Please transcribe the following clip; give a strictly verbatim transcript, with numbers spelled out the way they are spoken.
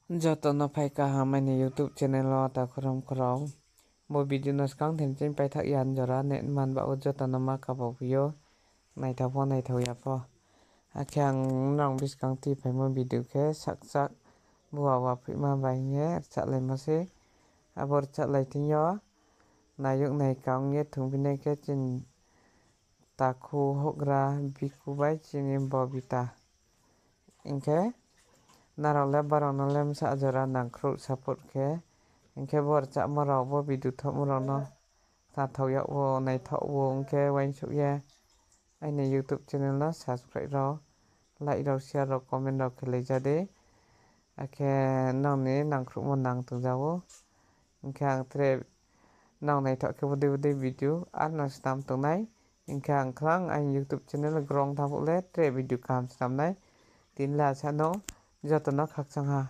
Joto no phai kaham aini YouTube channel wo takhu rom khorao. Bo video no skang themching paithak ya jora net man ba wo joto no ma kabo phi ou. Naithao pho naithao ya pho. Akhe ang nrao buskang tuiphaimo video khe sakchak bua wa phoihma bai hing ye rchahlaimo sei. Abo rchahlai thing yo nayouh naikang ye thungphinai khe chini takhu houhgra Biku bai chini Bobita. Hing khe nrao le brao no le bsa jora nangkhruh support khe. Hing khe bo rchahmo rao bo video thohmo rao no khnathaoh yag wo naithaoh wo hing khe uaingsouh ye aini YouTube channel no subscribe rao, like rao, share rao, comment rao khe lai ja di. Akhe nrao ni nangkhruhmo nang tong ja ou. Hing khe ang tre nrao naithaoh khe bodei bodei video ar no snam tong nai. Hing khe ang khrang aini YouTube channel growth thanng phuh le tre video kaham snam nai. Tini le asa no joto no khakchang ha.